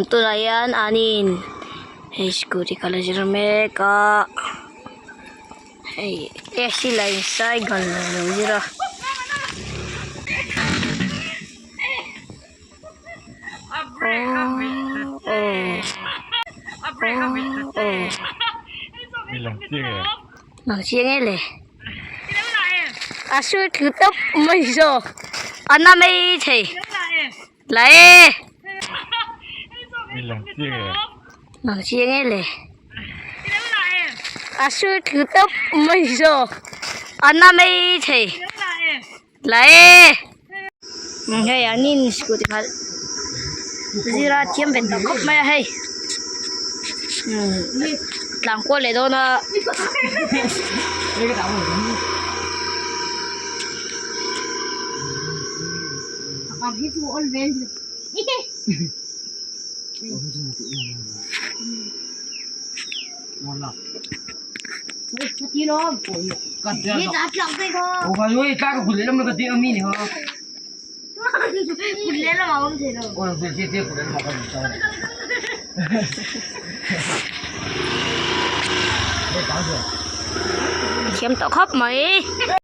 Tunah hian anin hei scooty khalh a zir mek a hei ac line cycle a lo zir a. Lang chiang e le a sur thlu tawp mai zawk a na mai thei la e lang chiang e le a sur thlu tawp mai zawk a na mai thei. La e! Hei an in scooty khalh zira thiam ve tawh khawp mai a hei tlang kual leh dawn a. Thiam tawh khawp mai.